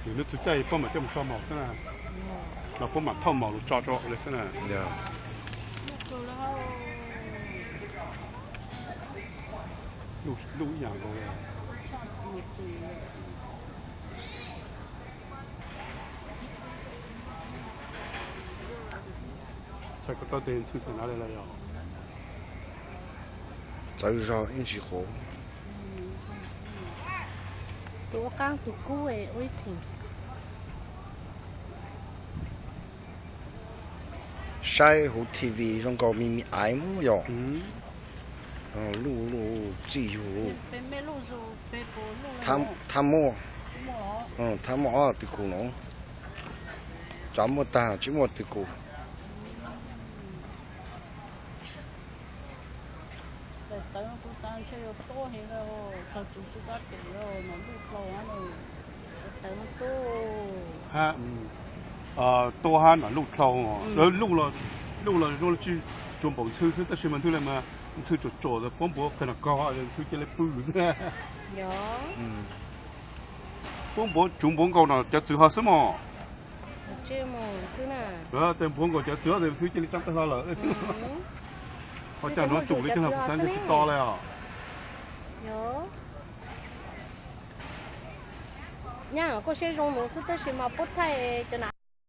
Yog hnub txug caij puab mam coj mus tso maum xwb na, los puab mam thauj maum lug tso rua le xwb na. Luj ib yaam nkaus le. Txhais ko taw tes ntxhw xwb na le los yog txawv zog ib ntsis qhuav. Tus ua qaab tug kub ua ib theem. Saib huv T V zoo nkaus me me aiv muab yog. Luj luj txij yug. Thab muaj, thab muaj ob tug kws nuav. Tsav muaj tag tsi muaj tug kws. Tua hab nam luj dlhau, luj los zoo tsi, tsuas npaum ntxhw xwb tab sis mas ntxhw le mas ntxhw tsuam tsuam puab npuav qhia nam kog ntxhw cia le pw xwb. Puab npuav tsuv npuav nkaus no cov txwv ho xwb mog. Tes npuav nkaus cov txwv tes ntxhw cia le tsaab tawg hlo lawm xwb. Ho cov nuav tsum li kag no kuv xaav ntshe tsi to le os. Nyaj kuj siab zoo nuav xwb tab sis mas puab thaij cov